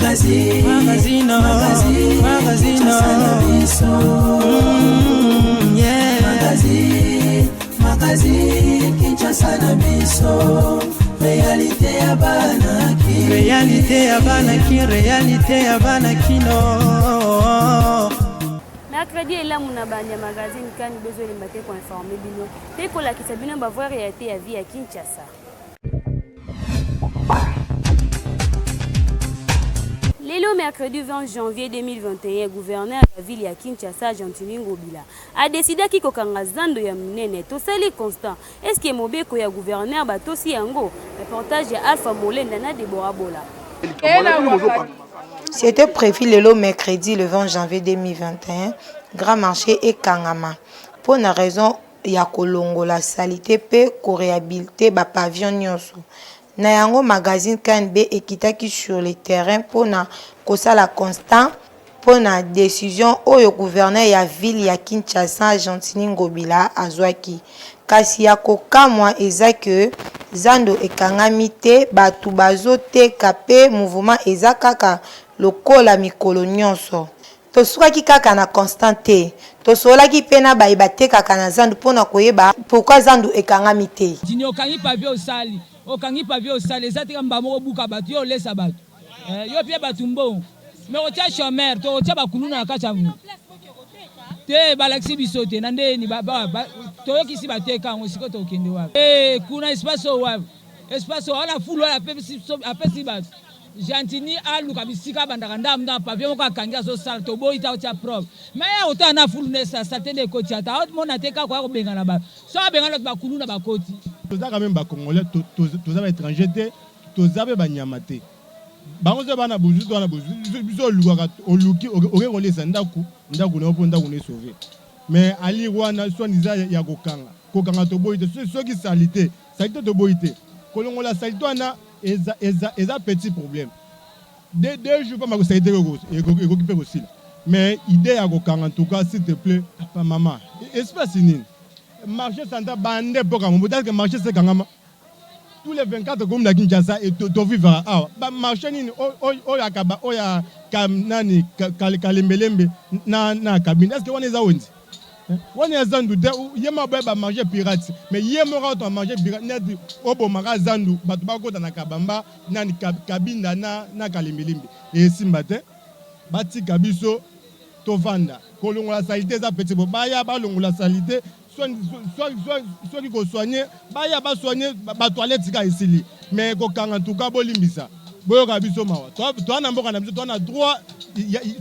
Magazine, magazine, magazine, magazine, yeah. Magazine, magazine, Kinshasa na biso. Réalité ya bana Kin. Réalité ya bana Kin, réalité ya bana Kino. Mercredi elamu na bandi ya magazine kani bezolemba te koinforme bino mpe kolakisa bino ba vraie réalité ya vie ya Kinshasa. Lelo mercredi 20 janvier 2021, gouverneur ya ville ya Kinshasa Gentiny Ngobila adesidaki kokanga zando ya monene. Tosali constat, est-ce que mobeko ya gouverneur batosi yango? Reportage ya Alpha Molenda na Deborah Bola. C'était prévu lelo mercredi le 20 janvier 2021, grand marché ekangama mpo na raison ya kolongola salite mpe ko rehabiliter ba pavillons nionso. Na yango magazine KNB ekitaki sur le terrain mpo na kosala constat mpo na decision oyo gouverneur ya ville ya Kinshasa Gentiny Ngobila azwaki. Kasi ya kokamwa eza que zando ekangami te, batu bazo teka mpe mouvement eza kaka lokola mikolo nionso. Tosukaki kaka na constant te, tosololaki mpe na baye batekaka na zandu mpo na koyeba pourquoi zandu ekangami te. Djini okangi pavier osali okangi pavier osali eza te ka mbala moko obuka batu yo olesa batu eh yo pia batu mbongo mais otia chomeur to otia ba kuluna na kati ya te balakisi biso te na ndeni ba, ba, ba, toyokisi bateka yango sikoyo tokende wapi eh kuna espace oyo wapi espace oyo wana fulu wana apesi apesi batu Gentini aluka bisika abandaka ndambu ndambu pavillon moko akangi azosala toboyi te aotia propre mais ye akotala na fulu nde salite nde ekoti ata aomona te kaka koya kobengana bato soki abengani bato bakuluna bakoti. Toza quand meme ba congolais toza ba etranger te toza pe ba nyama te bango soki ba na bozui toza na bozui biso olukaka oluki oke koliesa ndaku ndaku na yo po ndaku na yo e sauve mais allure wana soit disant ya kokanga kokanga toboyi te soki salite salite toboyi te kolongola salite wana Eza eza eza petit problème de deux jours pamba salite ekoki pe kosila mais idee ya kokanga en tout cas s'il te plait papa maman espace nini marché central bande mpoka mobutu est-ce que marché se kangama tous les 24 communes na Kinshasa et to vivre awa ba marché nini oyo akaba oyo ya nani kalembelembe na na kabine est-ce que wana eza wenze Wana ya zandu te ye moko aboya ba marche pirate mais ye moko auto marche pirate neti obomaka zandu batu bakota na kabamba nani kabinda na na kalimbilimbi esimba te batika biso tovanda kolongola salite eza petit bo baya balongola salite soki ko soigner baya ba soigner ba toilette kaka esili mais kokanga en tout cas bolimbisa boyoka biso mawa toa na mboka na biso toa na droit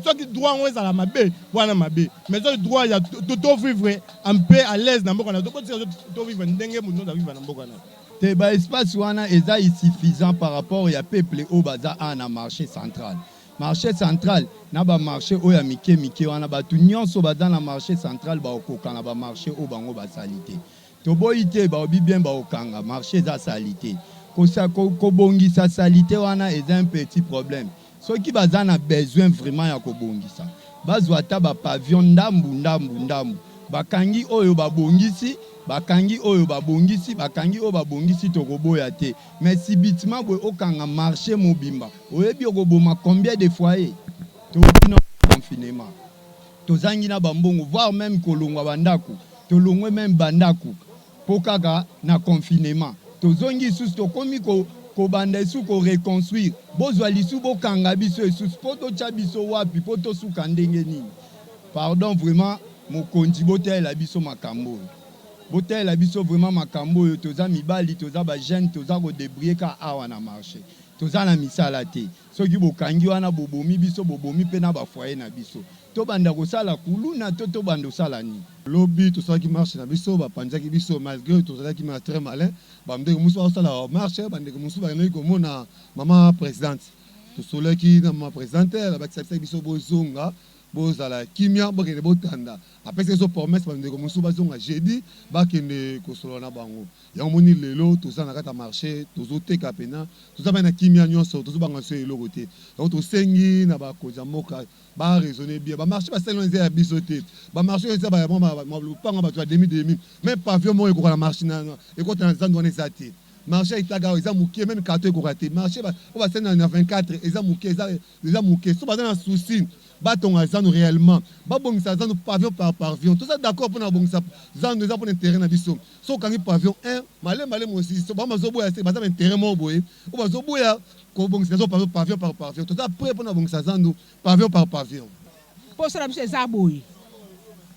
soki droit yango ezala mabe wana mabe mais soki droit ya to vivre en paix à l'aise na mboka na biso botika to vivre ndenge moto nyonso avivre na mboka na ye. Te ba espace wana eza insuffisant par rapport ya peuple oyo baza awa na marche central. Marche central na ba marche oyo ya mike mike wana batu nionso baza na marche central bakokoka na ba marche oyo bango basali te. Toboyi te balobi bien bakokanga marche eza salite. Kosa kobongisa salite wana eza un petit problème. Soki baza na besoin vraiment ya kobongisa bazwa ata ba pavillon ndambu ndambu ndambu bakangi oyo babongisi bakangi oyo babongisi bakangi oyo babongisi tokoboya te mais subitement boye okanga marche mobimba Oyebi okoboma combien de foyers? Towuti na confinement tozangi na ba mbongo voir meme kolongwa ba ndaku tolongwe meme ba ndaku po kaka na confinement tozongi lisusu tokomi ko kobanda lisusu ko reconstruire bozwa lisusu bokanga biso lisusu po totia biso wapi po tosuka ndenge nini pardon vraiment mokonzi botalela biso makambo oyo botalela biso vraiment makambo oyo toza mibali toza ba jeune toza ko debrouiller kaka awa na marche Toza na misala te. Soki bokangi wana bobomi biso, bobomi pe na ba foyer na biso. Tobanda kosala kuluna to tobanda osala nini? Lobi tosalaki marche na biso ba panzaki biso malgre tozalaki ma très malin ba ndeko mosusu bazo sala marche ba ndeko mosusu bakendaki komona maman presidente tosololaki na maman presidente alobaki biso bozonga bozala kimia bokende botanda apesaki biso promesse ba ndeko mosusu bazonga jeudi bakende kosolola na bango. Yango omoni lelo toza na kati ya marche tozo teka pena toza pe na kimia nionso tozo banga lisusu eloko te yango tosengi na ba konzi ya mboka ba raisonner bien ba marche basali wana eza ya biso te ba marche oyo eza ba lopango ya batu ya demi demi meme pavillon moko ekoka na marche ekota na zandu wana eza te. Marché ya Itaga awa eza mukie meme carton ekoka te. Marché oyo basali na 24 eza mukie eza mukie. Soki baza na souci batonga zando reellement. Babongisa zando pavillon par pavillon. Toza d'accord pona kobongisa zando eza pona interet na biso. Soki okangi pavillon un malembe malembe osilisi. Bango bazoboya se baza ba interet moko boye oyo bazoboya kobongisa biso pavillon par pavillon. Toza pret pona kobongisa zando pavillon par pavillon. Posa na biso eza boye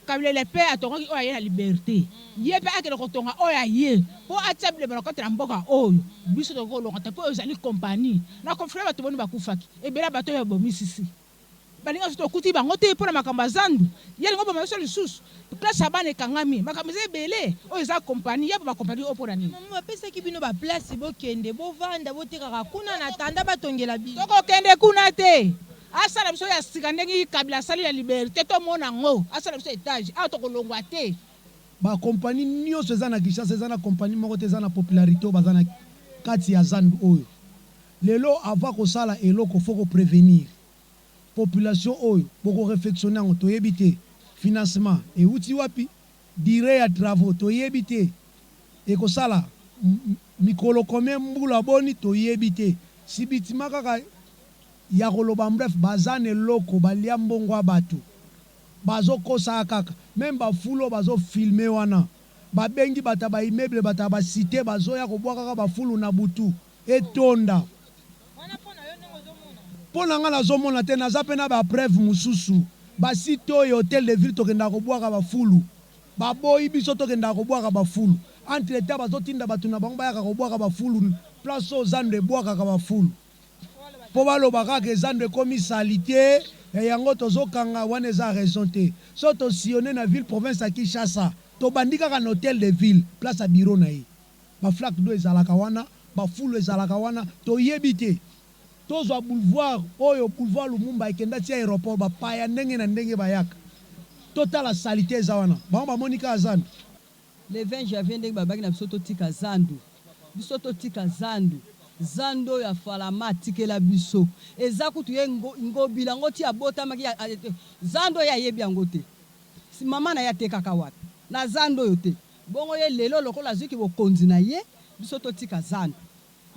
kabila le père atongaki oyo aye na liberte ye pe akende kotonga oyo aye po atia bilembo na kati na mboka oyo biso tokoki kolonga te po ezali compagnie na confinement batu boni bakufaki ebele ya batu oyo abomisisi baninga biso tokuti bango te pona makambo ya zandu ye alingi oboma biso lisusu classe ya bana ekangami makambo eza ebele oyo eza compagnie ye aboma compagnie oyo pona nini. Maman bapesaki bino ba place bokende bovanda botekaka kuna en attendant batongela bino. Tokokende kuna te Asala biso ya sika ndenge kabila asali ya liberte tomona ngo asala biso etage awa tokolongwa te. Ba compagnie nioso eza na Kinshasa eza na compagnie moko te eza na popularite oyo baza na kati ya zandu oyo. Lelo avant kosala eloko faut ko prevenir population oyo boko refectionner yango toyebi te financement ewuti wapi, duree ya travaux toyebi te ekosala mikolo combien mbula boni toyebi te subitement kaka ya koloba en bref baza na eloko balia mbongo ya batu bazo kosa kaka meme ba fulu oyo bazo filme wana ba bengi batu ya ba immeuble batu ya ba cite bazoya kobwakaka ba fulu na butu etonda pona nga nazo mona te naza pe na ba preuve mususu ba cite oyo hotel de ville tokendaka kobwaka ba fulu baboyi biso tokendaka kobwaka ba fulu entre temps bazo tinda batu na bango bayaka kobwaka ba fulu place oyo zando ebwakaka ba fulu. Po baloba kaka zando ekomi salite ya yango tozo kanga wana eza raison te soki to sillonne na ville province ya Kinshasa tobandi kaka na hotel de ville place ya bureau na ye ba flaque d'eau ezalaka wana ba fulu ezalaka wana toyebi te tozwa boulevard oyo boulevard Lumumba ekenda ti aeroport ba paya ndenge na ndenge bayaka totala salite eza wana bango bamoni kaka zando. Le 20 janvier ndenge balobaki na biso totika zandu, biso totika zandu, zandu oyo afalama atikela biso eza kutu ye ngobila ngo ti abotamaki zandu oyo ayebi yango te, maman na ye atekaka wapi na zandu oyo te, bongo ye lelo lokola azui kibokonzi na ye biso totika zandu.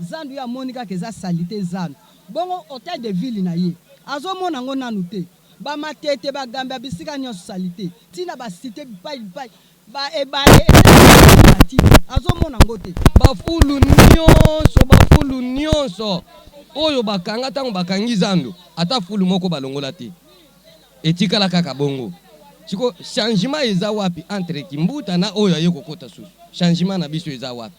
Zandu ye amoni kaka eza salite zandu bongo hotel de ville na ye azo mona ngo nanu te ba matete ba gambia bisika nionso salite ti na ba cite bipayi bipayi ba ebale eza matiti azo mona ngo te. Ba fulu nionso ba fulu nionso oyo bakanga tango bakangi zando ata fulu moko balongola te etikala kaka bongo sikoyo changement eza wapi entre kimbuta na oyo aye kokota susu changement na biso eza wapi?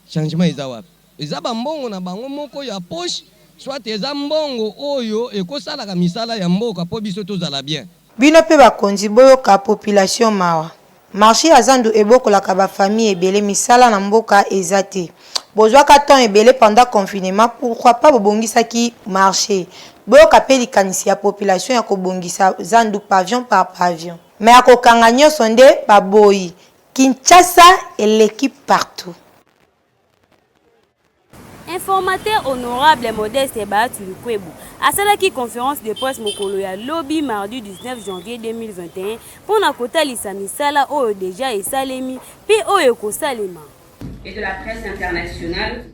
Changement eza wapi? Eza ba mbongo na bango moko ya poche soit eza mbongo oyo ekosalaka misala ya mboka po biso tozala bien. Bino pe bakonzi boyoka population mawa. Marche ya zandu ebokolaka ba famille ebele misala na mboka eza te. Bozwaka temps ebele pendant confinement pourquoi pas bobongisaki marche. Boyoka pe likanisi ya population ya kobongisa zandu pavion par pavion. Mais ya kokanga nionso nde baboyi. Kinshasa eleki partout. Informateur honorable Modeste Bahati Lukwebo asalaki conference de presse mokolo ya lobi mardi 19 janvier 2021 mpo na kotalisa misala oyo deja esalemi mpe oyo ekosalema. Et de la presse internationale.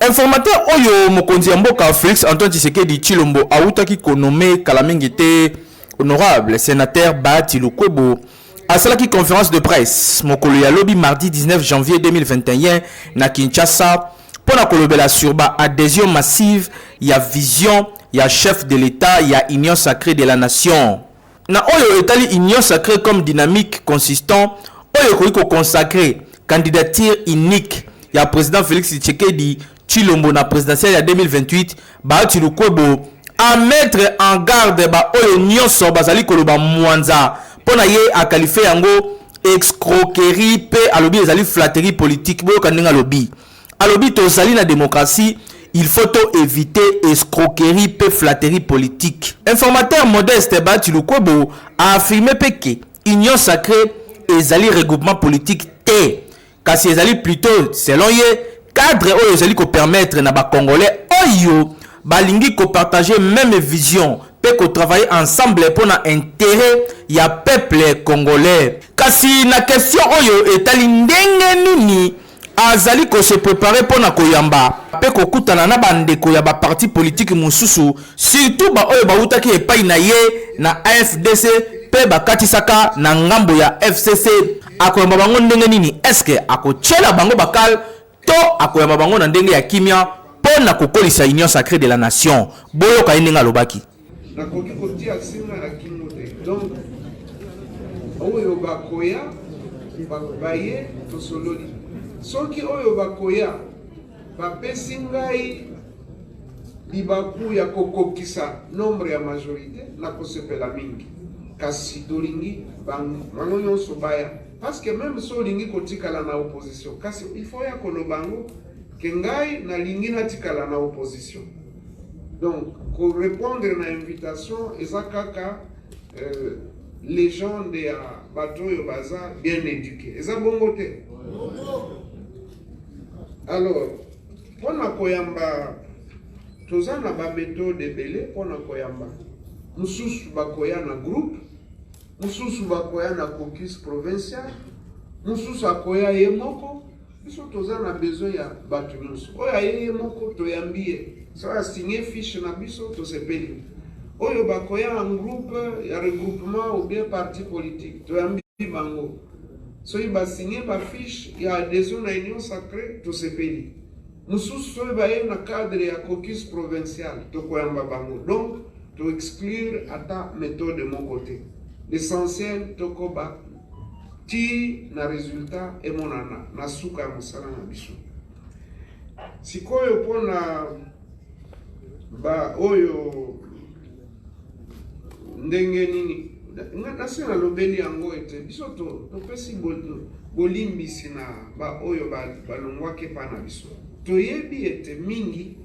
Informateur oyo mokonzi ya mboka Felix Antoine Tshisekedi Tshilombo awutaki ko nommer kala mingi te honorable senateur Bahati Lukwebo asalaki conference de presse mokolo ya lobi mardi 19 janvier 2021 na Kinshasa mpo na kolobela sur ba adhesion massive ya vision ya chef de l'Etat ya Union sacree de la nation. Na oyo etali Union sacree comme dynamique consistant oyo ekoki ko consacrer candidature unique ya president Felix Tshisekedi Tshilombo na presidentielle ya 2028, Bahati Lukwebo a mettre en garde ba oyo nionso bazali koloba mwanza mpo na ye a qualifier yango escroquerie mpe alobi ezali flatterie politique. Boyoka ndenge alobi. Alobi tozali na democratie, il faut to eviter escroquerie pe flatterie politique. Informateur Modeste Bahati Lukwebo a affirmer pe que Union sacree ezali regroupement politique te, kasi ezali plutot selon ye cadre oyo ezali ko permettre na ba Congolais oyo balingi ko partager meme vision pe ko travailler ensemble pona interet ya peuple congolais. Kasi na question oyo etali ndenge nini. azali ko se preparer mpo na koyamba mpe kokutana na ba ndeko ya ba partis politiques mosusu, surtout ba oyo bawutaki epayi na ye na AFDC mpe bakatisaka na ngambo ya FCC. Akoyamba bango ndenge nini? Est-ce que akotiela bango ba cales to akoyamba bango na ndenge ya kimia mpo na kokolisa Union sacree de la nation? Boyoka ye ndenge alobaki. Nakoki kotia singa na kingo te donc oyo bakoya baye tosololi soki oyo bakoya bapesi ngai libaku ya kokokisa nombre ya majorite nakosepela mingi kasi tolingi bango nyonso baya parce que meme so olingi kotikala na opposition kasi il faut ya koloba yango ke ngai nalingi natikala na opposition Donc ko repondre na invitation eza kaka euh, legende ya bato oyo baza bien eduque, eza bongo te? Alors mpo na koyamba toza na ba methode ebele mpo na koyamba, mosusu bakoya na groupe, mosusu bakoya na caucus provincial, mosusu akoya ye moko. Biso toza na besoin ya batu nionso. Oyo aye ye moko toyambi ye. Soki a signer fiche na biso tosepeli. Oyo bakoya en groupe ya regroupement ou bien parti politique toyambi bango. Soki ba signer ba fiche ya adhesion na union sacree tosepeli. Mususu soki baye na cadre ya caucus provincial tokoyamba bango. Donc to exclure ata methode moko te. L'essentiel tokoba Tii na resultat emonana na suka ya mosala na biso. Sikoyo mpo na ba oyo ndenge nini nasi nalobeli yango ete biso topesi bolimbisi na ba oyo balongwaki epai na biso. Toyebi ete mingi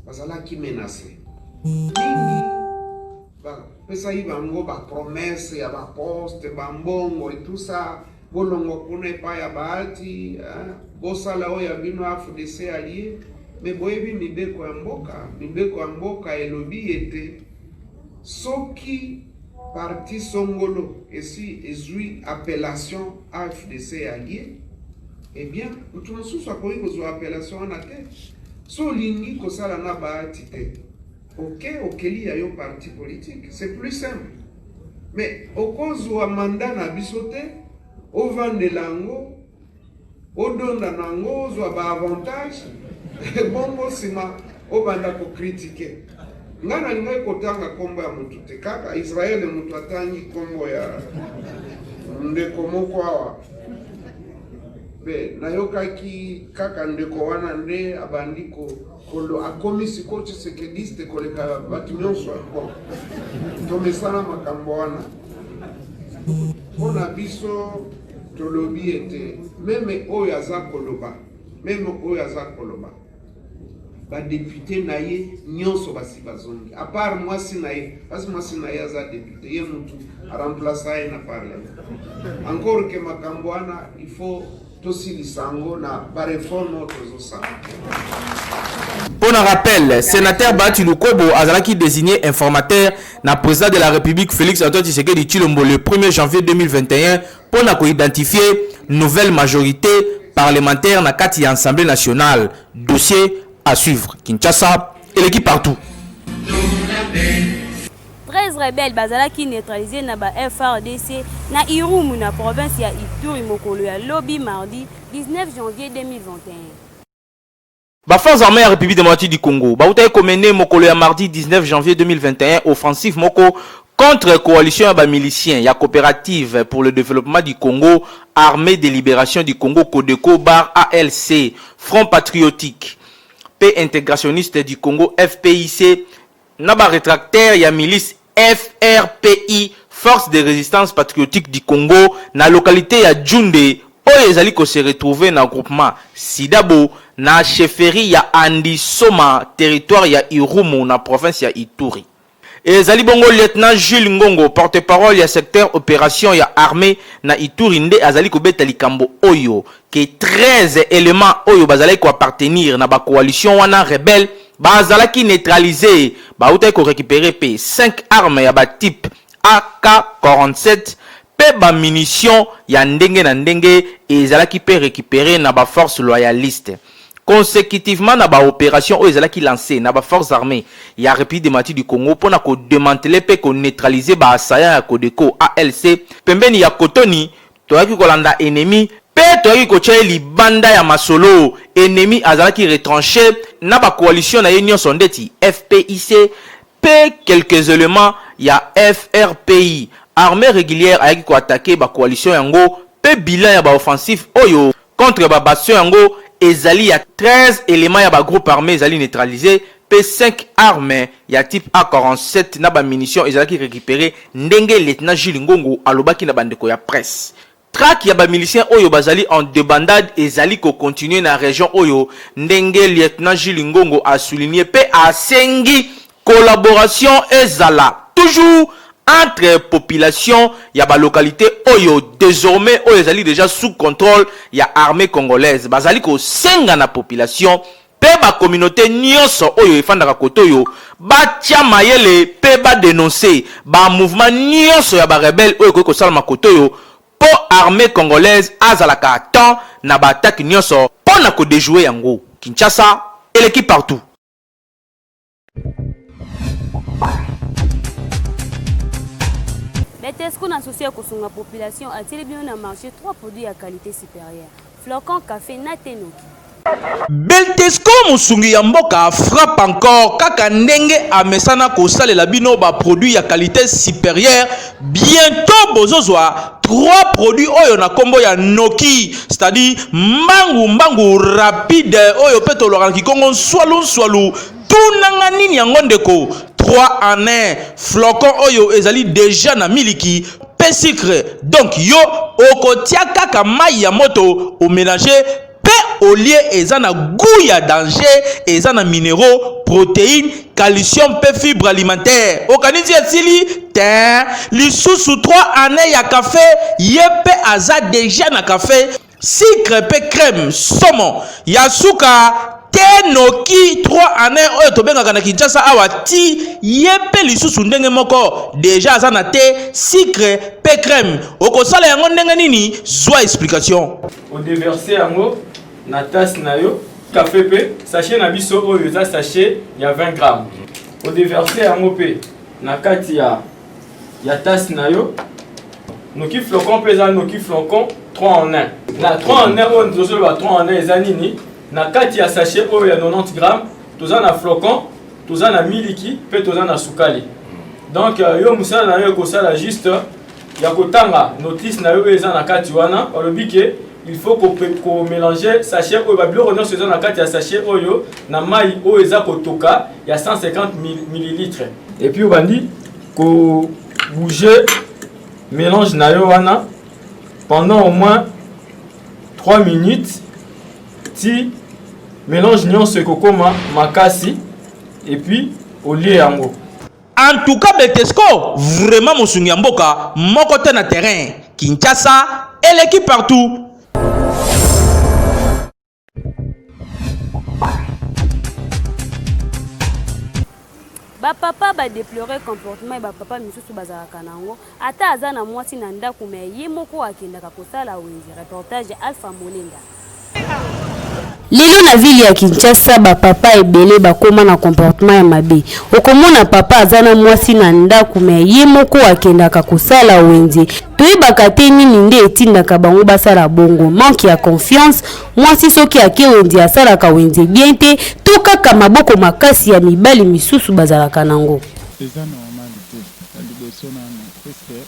bazalaki menace, mingi Ba pesaki bango ba promesse ya ba poste, ba mbongo et tout ça, bolongwa kuna epai ya Bahati, hein, bosala oyo ya bino AFDC allie, mais boyebi mibeko ya mboka, mibeko ya mboka elobi ete soki parti songolo esi ezui appellation AFDC allie, eh bien mutu mosusu akoki kozua appellation wana te. So olingi kosala na Bahati te, Ok okeli ya yo parti politique c'est plus simple mais okozua mandat na biso te ovandela yango odonda na yango ozua ba avantage bongo sima obanda ko critiquer nga nalingaki kotanga kombo ya mutu te kaka Israël mutu atangi kombo ya ndeko moko awa Pe nayokaki kaka ndeko wana nde abandi ko kolo akomi sikoyo tshisekediste koleka bato nyonso. Bon, tomesana makambo wana. Mpo na biso tolobi ete meme oyo aza koloba, meme oyo aza koloba ba depute na ye nyonso basi bazongi à part mwasi na ye parce mwasi na ye aza depute ye mutu a remplaça ye na parlement encore que makambo wana il faut tosilisa yango na ba reforme oyo tozosala. Mpo na rappel, senateur Bahati Lukwebo azalaki designer informateur na president de la Republique Felix Antoine Tshisekedi Tshilombo le 1er janvier 2021 mpo na ko identifier nouvelle majorite parlementaire na kati ya Assemblee nationale. Dossier à suivre. Kinshasa eleki partout. 13 rebelles bazalaki neutraliser na ba FARDC na Irumu na province ya Ituri mokolo ya lobi mardi 19 janvier 2021. Ba forces armees ya Republique democratique du Congo bawutaki ko mener mokolo ya mardi 19 janvier 2021 offensive moko contre coalition ya ba miliciens ya Cooperative pour le développement du Congo, Armee de liberation du Congo, Codeco, barre ALC, Front patriotique mpe integrationniste du Congo, FPIC, na ba retractaires ya milice FRPI, Force de resistance patriotique du Congo, na localite ya Djunde oyo ezali ko se retrouver na groupement Sidabo na chefferie ya Andisoma, territoire ya Irumu na province ya Ituri. Ezali bongo lieutenant Jules Ngongo, porte-parole ya secteur operations ya armee na Ituri nde azali kobeta likambo oyo que 13 elements oyo bazalaki ko appartenir na ba coalitions wana rebelles bazalaki neutraliser, bawutaki ko recuperer mpe 5 armes ya ba types AK 47. mpe ba munitions ya ndenge na ndenge ezalaki mpe recuperer na ba forces loyalistes. Consecutivement na ba operations oyo ezalaki lancer na ba forces armees ya Republique democratique du Congo mpo na ko demanteler mpe ko neutraliser ba assaillants ya Codeco, ALC, pembeni ya Kotoni, toyaki kolanda ennemi mpe toyaki kotia ye libanda ya masolo. Ennemi azalaki retrancher na ba coalitions na ye nionso ndeti FPIC mpe quelques elements ya FRPI. Armee regulière ayaki ko attaquer ba coalitions yango mpe bilan ya ba offensifs oyo contre ba bastions yango ezali ya 13 elements ya ba groupes armes ezali neutralises mpe 5 armes ya type A 47 na ba munitions ezalaki recuperer ndenge Lieutenant Jules Ngongo alobaki na bandeko ya presse. Traque ya ba miliciens oyo bazali en debandade ezali ko continuer na region oyo ndenge Lieutenant Jules Ngongo a souligner mpe asengi collaboration ezala toujours entre population ya ba localites oyo desormais oyo ezali dejà sous controle ya armee congolaise. Bazali kosenga na population Pe ba communautes nionso oyo efandaka kote oyo batia mayele pe ba denoncer ba mouvements nionso ya ba rebelles oyo ekoki kosalama kote oyo po armee congolaise azalaka à temps na ba attaques nionso po na ko dejouer yango. Kinshasa eleki partout. Betesco na souci ya kosunga population atieli bino na marché 3 produits ya qualité supérieure. Flocon café na thé noki. Beltesco mosungi ya mboka frappe encore kaka ndenge amesana kosalela bino ba produits ya qualité supérieure bientôt bozozwa 3 produits oyo na kombo ya noki c'est-à-dire mbangu mbangu rapide oyo pe tolobaka na kikongo nswalu nswalu Tuna nga nini yango ndeko 3 en 1 flocon oyo ezali dejà na miliki pe sucre donc yo okotia kaka mayi ya moto o melanger pe olie eza na gout ya danger eza na mineraux proteine calcium pe fibre alimentaire okanisi esili tein lisusu 3 en 1 ya cafe ye pe aza dejà na cafe Sucre pe crème somo ya suka te noki 3 en 1 oyo tobengaka na Kinshasa awa ti ye pe lisusu ndenge moko deja aza na te sucre pe crème okosala yango ndenge nini zwa explication. O deverser yango na tasse na yo cafe pe sachet na biso oyo eza sachet ya 20 grammes o deverser yango pe na kati ya ya tasse na yo noki flocon mpe eza noki flocon 3 en 1 na 3 en 1 oyo tozoloba 3 en 1 eza nini na kati ya sachet oyo ya 90 grammes toza na flocon toza na miliki mpe toza na sukali donc euh, yo mosala na yo ekosala juste ya kotanga notice na yo oyo eza na kati wana balobi ke il faut komélanger sachet oyo babiloko nyonso eza na kati ya sachet oyo na mai oyo eza kotoka ya 150 millilitre et puis obandi ko bouger mélange na yo wana pendant au moins 3 minutes ti mélange nyonso ekokoma makasi et puis olie yango. En tout cas Betesco vraiment mosungi ya mboka moko te na terrain Kinshasa eleki partout. Ba papa ba deplorer comportement ya ba papa misusu bazalaka na yango ata aza na mwasi na ndaku mais ye moko akendaka kosala wenze reportage ya Alpha Molenda. Lelo na ville ya Kinshasa ba papa ebele bakoma na comportement ya mabe. Okomona papa aza na mwasi na ndaku mais ye moko akendaka kosala wenze. Toyebaka te nini nde etindaka bango basala bongo. Manque ya confiance, mwasi soki ake wenze asalaka wenze bien te to kaka maboko makasi ya mibali misusu bazalaka nango. Eza normal te ya liboso nanu puisque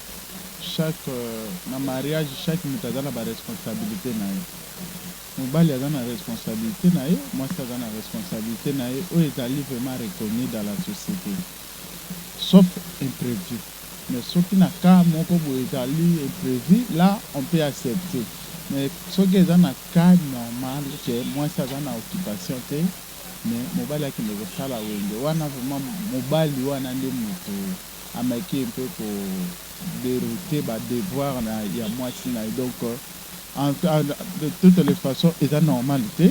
chaque na mariage chaque mutu aza na ba responsabilite na ye mobali aza na responsabilite na ye mwasi aza na responsabilite na ye oyo ezali vraiment reconnu dans la societe sauf imprevu mais soki na cas moko boye ezali imprevu là on peut accepter mais soki eza na cas normal que mwasi aza na occupation te mais mobali akende kosala wenge wana vraiment mobali wana nde mutu ameki un peu ko derouter ba devoir na ya mwasi na ye donc en de toutes les façons eza normal te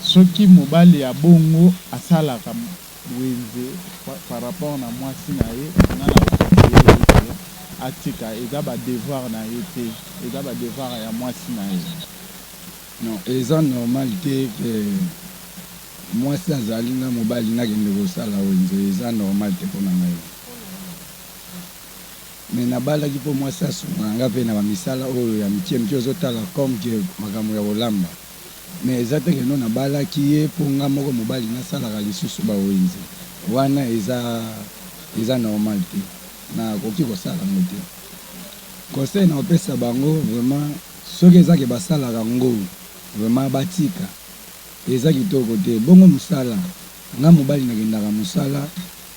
soki mobali ya bongo asalaka wenze par rapport na mwasi na ye nga na ko conseiller ye que. atika eza ba devoir na ye te eza ba devoir ya mwasi na ye. Non eza normal te que mwasi azali na mobali nakende kosala wenze eza normal te pona ngai mais nabalaki po mwasi asunga nga pe na ba misala oyo ya mikie mikie ozo tala comme que makambo ya kolamba mais eza te que non nabalaki ye po nga moko mobali nasalaka lisusu ba wenze wana eza eza normal te nakoki kosala yango te conseil nakopesa bango vraiment soki eza ke basalaka ngo vraiment batika eza kitoko te bongo musala nga mobali nakendaka musala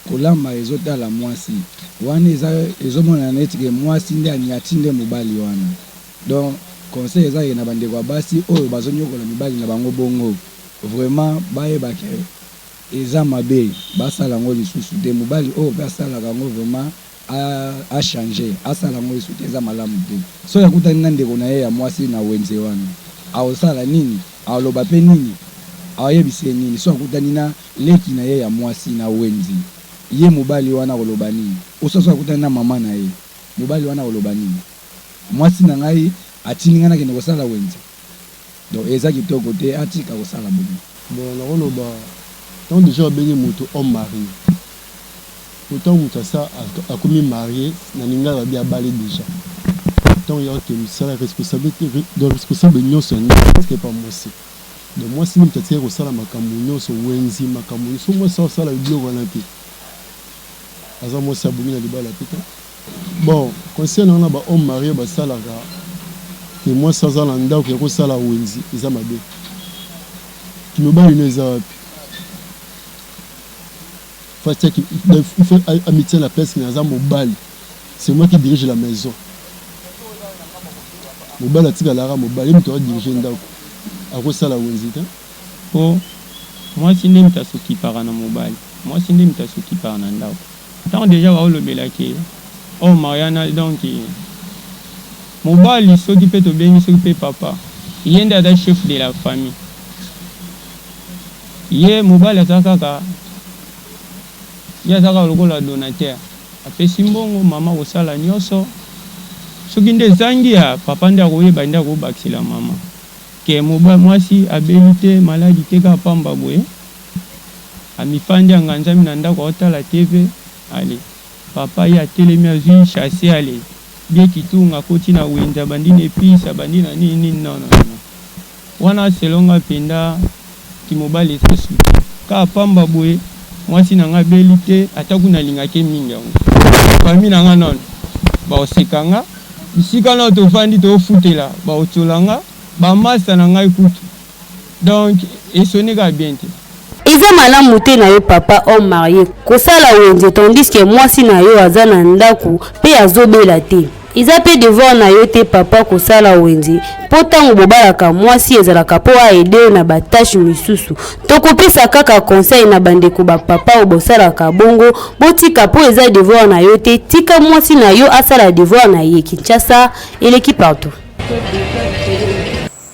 kolamba ezo tala mwasi wana eza ezo monana neti ke mwasi nde aniati nde mobali wana donc conseil eza ke na ba ndeko ya basi oyo bazo niokola mibali na bango bongo vraiment bayeba ke eza mabe basala yango lisusu te mobali oyo pe asalaka yango vraiment a changer asala yango lisusu te eza malamu te soki akutani na ndeko na ye ya mwasi na wenze wana akosala nini akoloba pe nini akoyebisa ye nini soki akutani na leki na ye ya mwasi na wenze ye mobali wana akoloba nini ou soit soki akutani na maman na ye mobali wana akoloba nini mwasi na ngai atindi ngai nakende kosala wenze donc eza kitoko te atika kosala bongo. Bon nakoloba tango dejà babengi mutu homme marie po tango mutu asa akomi marie na lingala balobi abali dejà tango ye ake mosala responsabilite donc responsable nionso ya ndaku atikali epa mwasi donc mwasi nde mutu atikali kosala makambu nionso wenze makambu nionso soki mwasi asala biloko wana te aza mwasi abongi na libala pe te. Bon conseil na nga na ba homme marie basalaka ke mwasi aza na ndaku ya ko sala wenze eza mabe kimobali no eza wapi faut atia il faut amitia na place na aza mobali c'est moi qui dirige la maison mobali atikalaka mobali ye mutu a dirige ndaku akosala wenze te. Po mwasi nde mutu asokipaka na mobali mwasi nde mutu asokipaka na ndaku. Tango dejà baolobela ke oh mariana donc mobali soki pe tobengi soki pe papa ye nde aza chef de la famille ye mobali aza kaka ye aza kaka lokola donateur apesi mbongo mama akosala nioso soki nde ezangi ya papa nde akoyeba nde akobakisela mama ke mobali mwasi abeli te maladi te kaka pamba boye. Amifandi anganzami na ndako aotala TV allez papa ye atelemi azui chasse allez bie kitunga akoti na wenze abandi na epice abandi na nini nini non non non wana selon nga penda kimobali eza suki kaka pamba boye mwasi na nga abeli te ata kuna alingaka ye mingi yango famille na nga nanu bakoseka nga bisika nanu tovandi tofutela bakotiola nga ba masta na ngai kutu Donc e sonne kaka bien te. Eza malamu te na yo papa homme marie kosala wenze tandis que mwasi na yo aza na ndaku pe azobela te. Eza pe devoir na yo te papa kosala wenze po tango bobalaka mwasi ezalaka po a aider yo na ba taches misusu. Tokopesa kaka conseil na bandeko ba papa oyo bosalaka bongo botika po eza devoir na yo te tika mwasi na yo asala devoir na ye. Kinshasa eleki partout.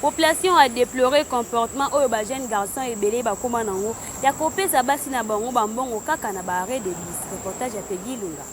Population a deplorer comportement oyo ba jeunes garçons ebele bakoma nango ya kopesa basi na bango ba mbongo kaka na ba arrets de bus. Reportage ya Peggy Ilunga.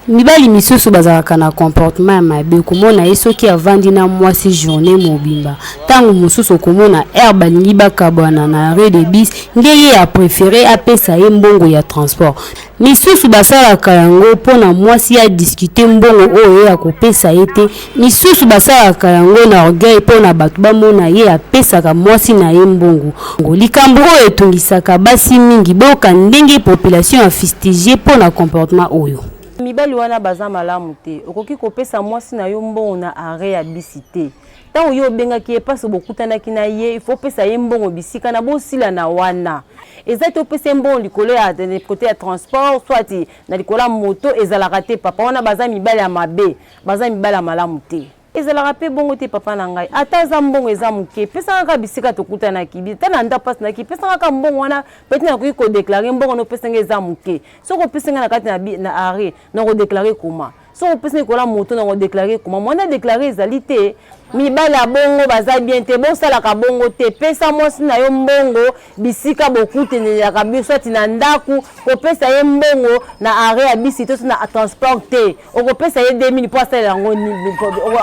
Mibali misusu bazalaka na comportement ya mabe, okomona ye soki avandi na mwasi journée mobimba, tango mosusu okomona heure balingi bakabwana na arret de bus nde ye a prefere apesa ye mbongo ya transport. Misusu basalaka yango mpo na mwasi a discuter mbongo oyo ye akopesa ye te. Misusu basalaka yango na orgueil mpo na bato bamona ye apesaka mwasi na ye mbongo. Likambo oyo etungisaka basi mingi. Boyoka ndenge population a fustiger mpo na comportement oyo. Mibali wana baza malamu te, okoki kopesa mwasi na yo mbongo na arret ya bisi te. Tango yo obengaki ye pasi bokutanaki na ye il faut opesa ye mbongo bisika na bosila na wana eza te opesa ye mbongo likolo ya kote ya transport soit na likolo ya moto ezalaka te papa wana baza mibali ya mabe baza mibali ya malamu te ezalaka pe bongo te papa na ngai ata aza mbongo eza moke pesa kaka bisika tokutanaki ata na ndako pasi naki pesa kaka mbongo wana peti nakoki kodeklare mbongo na opesa ngai eza moke soki opesi ngai na kati na arret nakodeklare koma Soki opesi nga likola moto nako declarer comment? Moyen na declarer ezali te. Mibali ya bongo baza bien te, bosalaka bongo te. Pesa mwasi na yo mbongo bisika bokutenelaka bi soit na ndaku, kopesa ye mbongo na arret ya bisi to na transport te. Okopesa ye 2000 po asalela yango nini?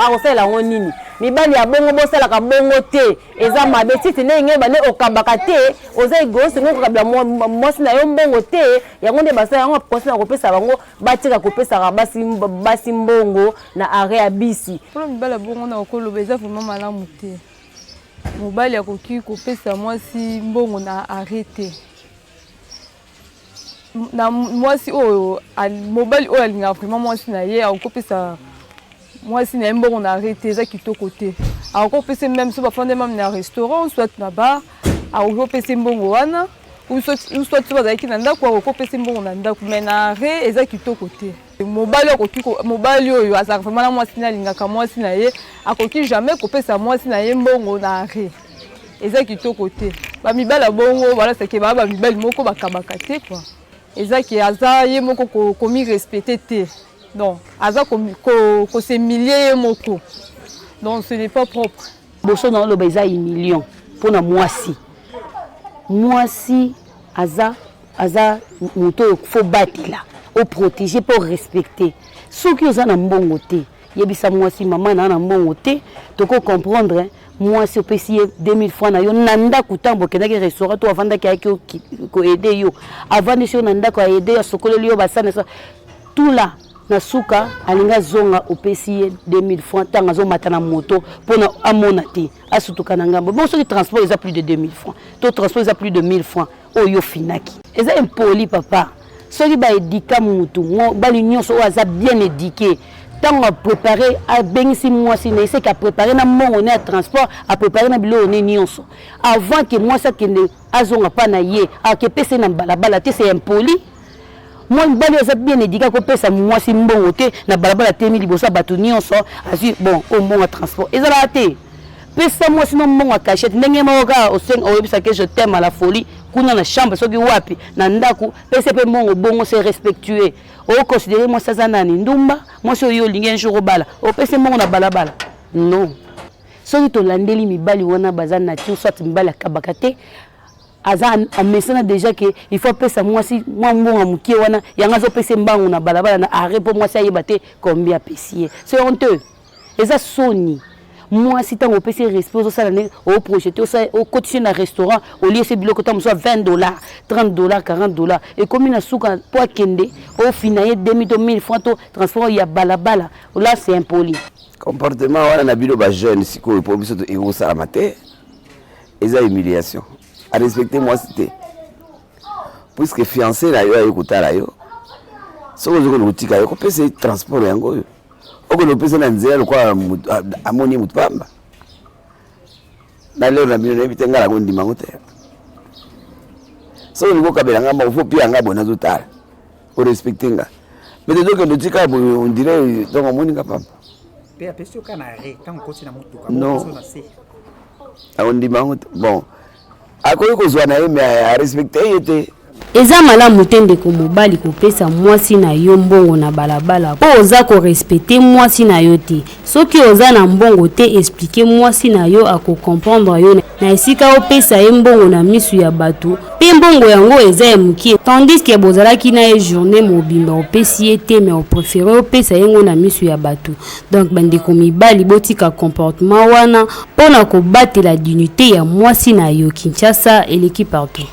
Akosalela yango nini? Mibali ya bongo bosalaka bongo te, eza mabe. Titi ndenge ngai bande okabaka te, oza egoiste, olingi kokabela mwasi na yo mbongo te, yango nde basala yango conseil na kopesa bango batika kopesaka basi basi mbongo na arret ya bisi. Mpona mibali ya bongo na okoloba eza vraiment malamu te. Mobali akoki kopesa mwasi mbongo na arret te. Na mwasi oyo mobali oyo alingaka vraiment mwasi na ye akoki kopesa mwasi na ye mbongo na arret te, eza kitoko te. Akoki kopesa meme so bafandi meme na restaurant soit na bar, akoki kopesa mbongo wana ou soit so bazalaki na ndako akoki kopesa mbongo na ndako, mais na arret eza kitoko te. Mobali akoki mobali oyo azalaka vraiment na mwasi na alingaka mwasi na ye akoki jamais kopesa mwasi na ye mbongo na arret, eza kitoko te. Bamibali ya bongo balasake baa bamibali moko bakabaka te quoi, eza ke aza ye moko komi respecte te, donc aza kosehumilie ye moko, donc ce n'est pas propre. Boso na oloba eza humiliant mpona mwasi. Mwasi aza aza moto oyo fo batela oprotege mpe orespecte. Soki oza na mbongo te, yebisa mwasi mama na na mbongo te, toko comprendre. Mwasi opesi ye 2000 francs na yo na ndako, ntango bokendaki restaurant to avandaki ayaki koede yo, avandisi yo na ndako, aede yo, asokoleli yo basani tout là, na suka alingi azonga, opesi ye 2000 francs. Ntango azomata na moto mpona amona te, asutuka na ngambo. Bongo soki transport eza plus de 2000 francs to transport eza plus de 1000 francs oyo ofinaki, eza impoli papa. Soki baedika mutu, mobali nyonso oyo aza bien éduqué, ntango aprépare abengisi mwasi na ye, seke aprépare na mbongo ne ya transport, aprépare na biloko ne nyonso avant ke mwasi akende azonga mpa na ye, akepesa ye na balabala te, c'est impoli. Mwa mibali oyo aza bien éduqué akopesa mwasi mbongo te na balabala, atemi liboso ya bato nyonso, azwi bon oyo mbongo ya transport, ezalaka te. Pesa mwasi no mbongo ya cachette ndenge moko kaka osenga oyebisa ke je t'aime à la folie kuna na chambre, soki wapi na ndako, pesa mpe mbongo bongo, c'est respectueux. Oconsidere mwasi aza nani? Ndumba? Mwasi oyo olingi un jour obala, opesi mbongo na balabala? Non. Soki tolandeli mibali wana baza nature, soit mibali akabaka te, aza amesana déjà ke il faut apesa mwasi mwa mbongo ya mokie wana, yango azopesa mbangu na balabala na arrêt mpo mwasi ayeba te combien apesi ye. C'est honteux, eza soni. Mwasi ntango opesi respect, ozosala ndenge oprojete, okotisi na restaurant, oliesi biloko ntango mosusu ya 20 dollars, 30 dollars, 40 dollars, ekomi na suka mpo akende ofina ye 2000 to 1000 francs to transport ya balabala, là c'est impoli. Comportement wana na bino bajeune sikoyo, mpo biso ekosalama te, eza humiliation. Arespecte mwasi te, puisque fiancé na yo aye kotala yo, soki ozokende kotika yo, kopesa ye transport yango oyo okende kopesa na nzela lokola amoni ye motu pamba. Na lero na bino nayebi te, ngai nakondima yango te. Soki olingi okabela nga moko, fo pia nga boye, nazotala, orespecte nga, mais tozokende otika boye, on dirait donc omoni nga pamba. Mpe apesi yo kaka na arrêt ntango okoti na motuka? Non, akondima yango te. Bon, akoki kozwa na ye, mais arespecte ye te. Eza malamu te ndeko mobali kopesa mwasi na yo mbongo na balabala mpo oza korespecte mwasi na yo te. Soki oza na mbongo te, explike mwasi na yo, akocomprendre yo, na esika opesa ye mbongo na misu ya bato, mpe mbongo yango eza ya mokie, tandis ke bozalaki na ye journée mobimba, opesi ye te, mais opréféré opesa ye ngo na misu ya bato. Donc bandeko mibali, botika comportement wana mpo na kobatela dignité ya mwasi na yo. Kinshasa eleki partout.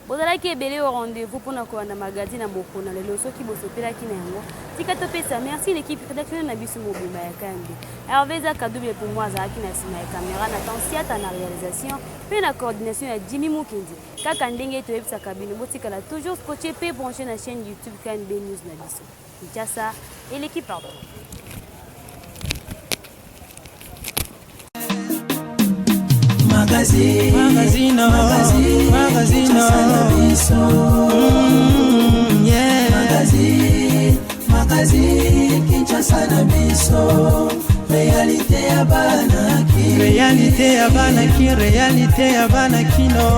Bozalaki ebele au rendez-vous mpona kolanda magazine ya mokolo na lelo. Soki bosepelaki na yango, tika topesa merci l'équipe rédactionnelle na biso mobimba ya KMB. Hervé Zaka double pour moi azalaki na nsima ya caméra, na Tansiata na réalisation mpe na coordination ya Jimmy Mukendi. Kaka ndenge toyebisaka bino, botikala toujours scotché mpe branché na chaîne YouTube KMB News na biso. Kinshasa eleki partout. Magazine, magazine, magazine, magazine, yeah. Magazine, magazine, Kinshasa na biso, réalité ya bana ki, réalité ya bana ki, réalité ya bana kino.